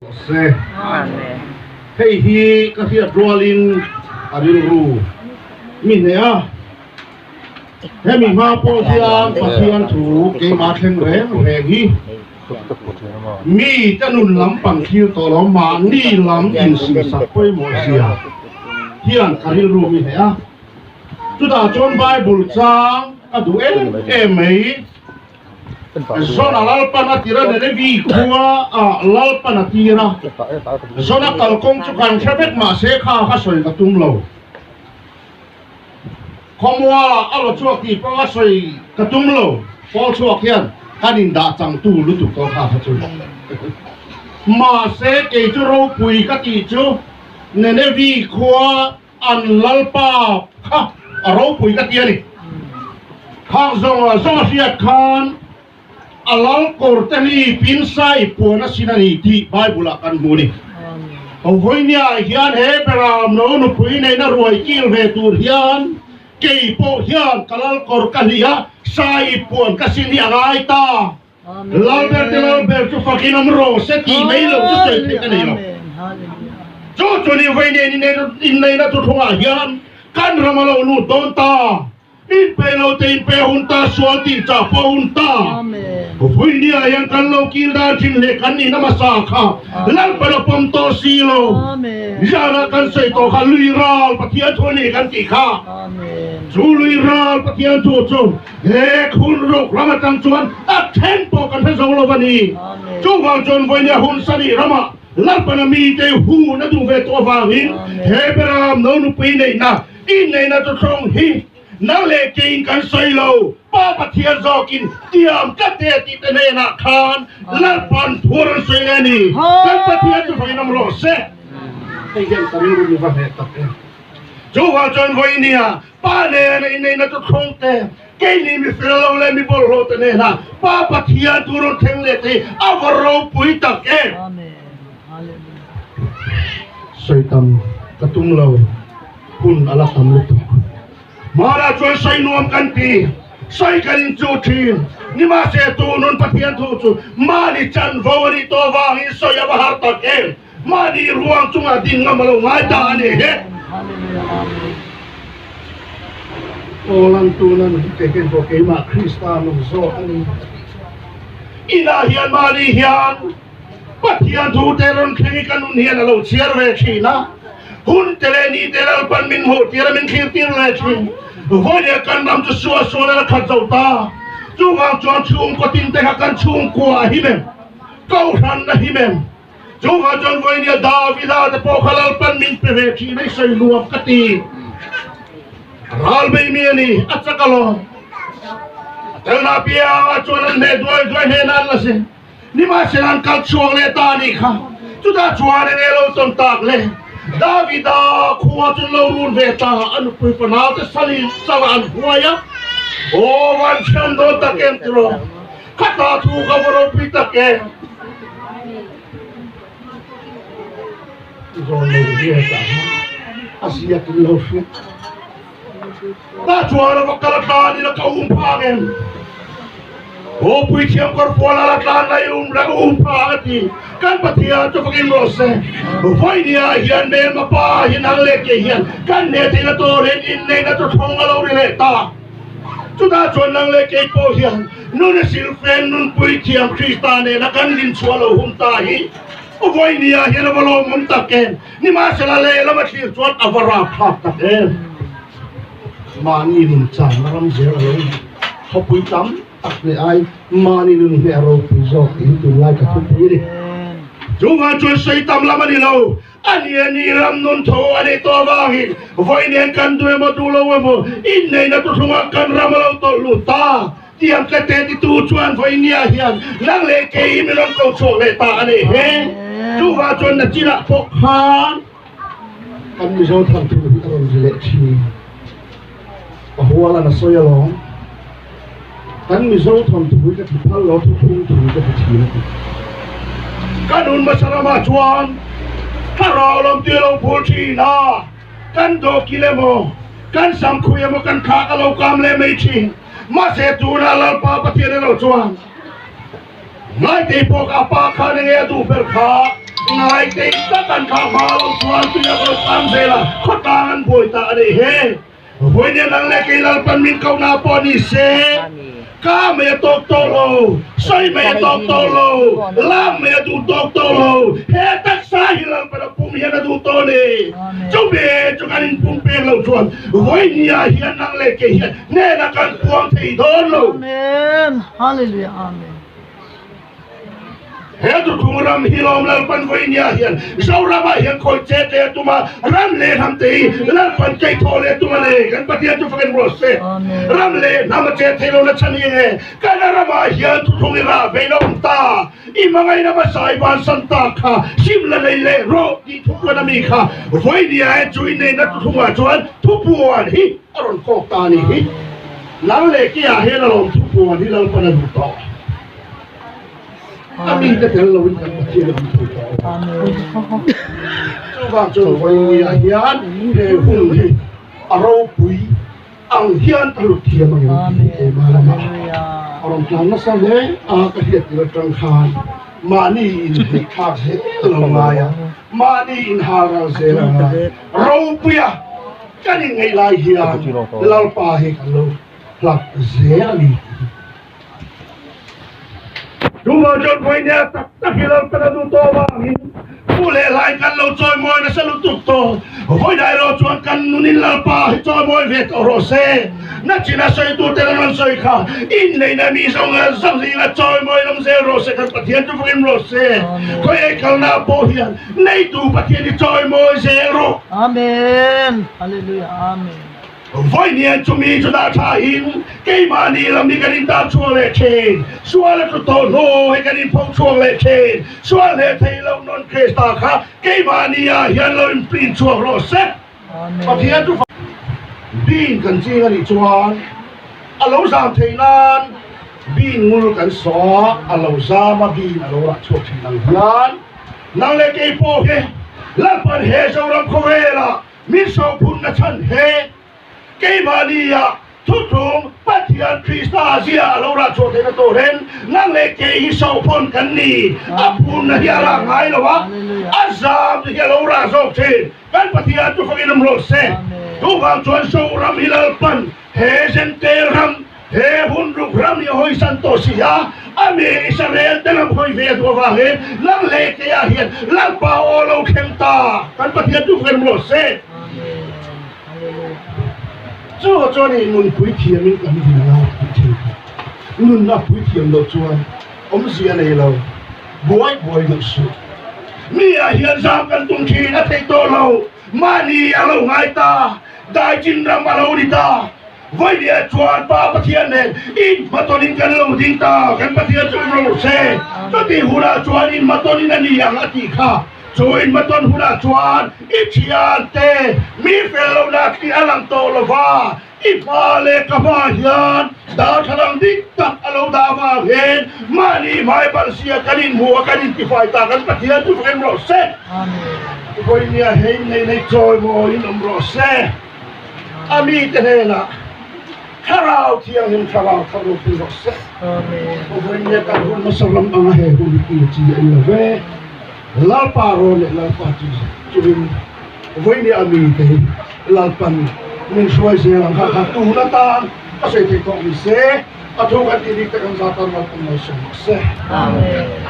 Se. Hei hi ka hriat rualin a rilru mi hneh a. Hemi hma pawh hian Pathian thu keimah thleng reng reng hi mi te nun lam pang thlir tawh lo mahni lam insisak pawimawh zia hian ka rilru mi hneh a. Chutah chuan Bible chang ka duh em em mai. Zona Lalpan a tir a, Nineveh khua ah Lalpan a tir a. Zona kalkawng chu kan hre vek mahse kha kha sawi ka tum lo. Khawmualah a raw chhuak tih pawh a sawi ka tum lo. Pawl chhuak hian kan indah changtu lutuk tawh kha kha chu. Mahse kei chu ropui ka tih chu Nineveh khua An Lalpa kha a ropui ka ti a ni. Khang zawng zawng a hriat khan a lal kawr te hi pinsai puan a sin a ni tih Bible ah kan hmu a ni. Vawinia hian he Beram no nupui neihna ruai kil ve tur hian kei pawh hian ka lal kawr ka hlih a, sai puan ka sin hi a ngai ta. Lalber te Lalber chu fakin awm rawh se tih mai lo chu sawi theih ka nei lo. Chu chu ni vei nen inneihna thuthlungah hian kan ram a lo lut dawn ta. Inpe lo te inpe hun ta, sual tih chah pawh hun ta. Vawinia hian kan lo kil dan thin leh kan nihna hmasa kha Lalpan a pawm tawh si lo. Zana kan sawi tawh kha lui ral Pathian thu a ni kan tih kha. Chu lui ral Pathian thu chu He khun ruk ram atang chuan a then pawh kan hre zo lo a ni. Chuvang chuan vawinia hun sarih ramah Lalpana mite hun a duh ve tawh avangin he Beram no nupui neihna inneihna chu thlawng hi nang leh keiin kan sawi lo, Pa Pathian zawkin tiam tlat e tih te hnenah khan Lalpan thu a rawn sawi leh a ni. Kan Pathian chu vawiin awm rawh se. Hei hian ka rilru mi va hneh tak em. Chuvang chuan vawinia Pa nena inneihna chu thlawng te, keini mi fel lo leh mi bawlhhlawh te nena Pa Pathian tur rawn thleng leh te hi a va ropui tak em! Sawi tam ka tum lo, hun a la tam lutuk. Hmanah chuan sawi nuam kan ti, sawi kan inchuh thin. Nimahse tunun Pathian thu chu mahni chanvo a nih tawh avangin sawi a va har tak em! Mahni ruang chungah din ngam a lo ngai ta a ni he. Awlan tuna nun te hian pawh keimah Krista nung zawk a ni a tih chuan inah hian mahni hian Pathian thu te rawn thleng i ka nun hian a lo chhiar ve thin a, hun te leh ni te Lalpan min hmuh tir a min thlir tir leh thin. Vawiin kan ram chu sual sual a la khat zo ta. Chuvang chuan chhungkaw tin te kha kan chhungkua a him em? Kohhran a him em? Chuvang chuan vawinia Davida te pawh kha Lalpan min pe ve thin hei sawi nuam ka ti. Ral bei mi a ni, a chak alawm. A telna apiangah chuan an hneh duai duai hnenah an la zin. Nimahsela an kal chhuak leh ta a nih kha. Chutah chuan enge lo tawn tak le? Davida khua chu an lo run ve ta, a nupui fanau te salin salah an huai a. Aw van thiam dawn tak em tiraw? Kha ta thu ka va ropui tak e. Zawn nei ve ta a ziak in lo hriat. Ta chuan a va kal a tlan in a ka um phak em. Aw puithiam kawr fual a la tlan lai um la um phak a ti. Kan Pathian chu fakin rawh se. Vawinia hian Mema pa hi nang leh ke hian kan hne theihna turin inneihna chu thlawng a lo ri leh ta. Chutah chuan nang leh kei pawh hian nun a silfen nunpui thiam Krista nena kan rinchhuah lo hun ta hi vawinia hian a va lawmawm tak em? Nimahsela lehlam a thlir chuan a va rapthlak tak em? Mahni nun channa ram zel a lo ni. Khawpui tam tak leh ai mahni nun hneh a ropui zawk tiin tunlai ka thupui a ni. Chuvang chuan sawi tam lam a ni lo. A ni a ni, ram nun tho a nih tawh avangin vawi nen kan duh emaw duh lo emaw inneihna tuthlungah kan ram a lo tawlh lut ta. Tiang ka te titu chuan vawi nia hian nang leh kei hi min rawn ko chhuak leh ta a ni he. Chuvang chuan nachinah pawh khan kan Mizo thanthu hi a rawn ri leh thin. Ka hualan a sawi alawm. Kan Mizo thawnthu hi ka ti phal lo, thuthlung thu ka ti thin a ti. Ka nun hmasa ramah chuan thlarau lam tui a lo phul thin a, kan dawkil emaw, kan samkhui emaw kan thlak a lo kam leh mai thin. Mahse tunah Lalpa Pathian erawh chuan Ngaitei pawh ka pa khan enge a duh ber kha? Ngaitei tak an thlah hma lo chuan tui a kal tlang zel a, khawtlang an buai ta a nih hi. Vawinia nang leh kei Lalpan min kohna pawh ni se, ka mei a tawk tawh lo, sawi mei a tawk tawh lo, lam mei a duh tawk tawh lo, he taksa hi Lalpan a pum hian a duh tawh a ni. Chumi chu kan inpum pek loh chuan vawinia hian nang leh kei hian hnenah kan puang thei dawn lo. Amen. Hallelujah. Amen. He tuthung ram hi lawm Lalpan vawinia hian Zoramah hian khawi che te a tum a, ram leh hnam te hi Lalpan kei thaw leh tum a nei. Kan Pathian chu fakin ruah se. Ram leh hnam a che thei lo na chhan hi enge? Kan a ramah hian thuthung i rah vein a awm ta. I hmangaihna hmasa i vansan tak kha sim la nei leh rawh tih thupuan a mi kha vawinia he chu inneihna thuthungah chuan thupuan hi a rawn kawk ta a nih hi. Nang leh keiah hian a lawm thupuan hi Lalpan a duh tawh. A mite tel loin kan Pathian a awm thei tawh lo. Chuvang chuan vawinia hian he hun hi a ropui ang hian ka lut thiam ang em tih hi keimah lamah a rawn tlan nasa hle a, ka hriat tir atang khan mahni inhneih thlak zel lo ngai a, mahni inhal ral zel a ngai. Ropuia kan inngeih lai hian Lalpa hi kan lo hlap zel a ni tih hi. Chuvang chuan vawinia tak tak hi Lalpan a duh tawh avangin pu leh hlai kan lo chawimawi nasa lutuk tawh. Vawinia erawh chuan kan nunin Lalpa hi chawimawi ve tawh rawh se. Nachina sawitu ten an rawn sawi kha, Inneihna mi zawng zawng zinga chawimawi lam zel rawh se, kan Pathian chu fakin rawh se. Khawi ei kalna pawh hian neitu Pathian hi chawimawi zel rawh. Amen. Hallelujah. Amen. Vawiin chumi chu dah thain keimahni lam hi kan intar chhuak leh thin. Sual a tlu tawh hnu hi kan inpho chhuak leh thin. Sual hleh thei loh nawn Krista kha keimahni ah hian lo inprint chhuak rawh se. Pathian chu Bean kan ching a nih chuan a lo zam theih nan bean ngul kan saw a, a lo zam a, bean a lo rah chhuak thin ang hian nang leh kei pawh hi Lalpan he Zoram khawvelah Min sophunna chhan he keimahnia thutlung Pathian Krista zia a lo rah chhuah theihna tur hian nang leh kei hi sophun kan ni. A phunna hi a rah ngai lo a, a zam hi a lo rah zawk thin. Kan Pathian chu fakin awm rawh se. Chuvang chuan Zoram hi Lalpan he Zentail ram, he hun ruk ram hi a hawisan tawh si a, a mi Israel te lam hawi ve a duh avangin nang leh keiah hian Lalpa aw lo thleng ta, kan Pathian chu fakin rawh se. Chu chuan i nun puithiamin kan din a tih thin kha. Nun a puithiam loh chuan awmzia nei lo, buai buai duh suh. Mi ah hian zam kan tum thin a theih tawh lo, mahni a lo ngai ta, daichin ram a lo ni ta. Vawinia chuan Pa Pathian nen inhmatawnin kan lo ding ta, kan Pathian chu in rawh se. Chutih hunah chuan inhmatawnin a ni ang a tih kha. Chu inhmatawn hunah chuan i thiante mi fel lohna khi a lang tawh lo va, i hma leh ka hma hian darthlalang dik tak a lo dah avangin mahni hmai balhsia kan inhmu a, kan intifai ta, kan Pathian chu fakin rawh se. Vawinia hei nei nei chawimawiin awm rawh se. A mite hnenah Thlarau Thianghlim Thlarau thar lo pui rawh se. Vawiin kan hun hmasa ram anga he hun hi kil chi a ni lo ve. Lalpa rawn leh Lalpa chu chuvin vawiin a mite hi Lalpan min hruai zel ang kha kha tun atan ka sawi theih tawh ni se. A thu kan tih bik te kan zat tan Lalpan malsawm rawh se. Amen.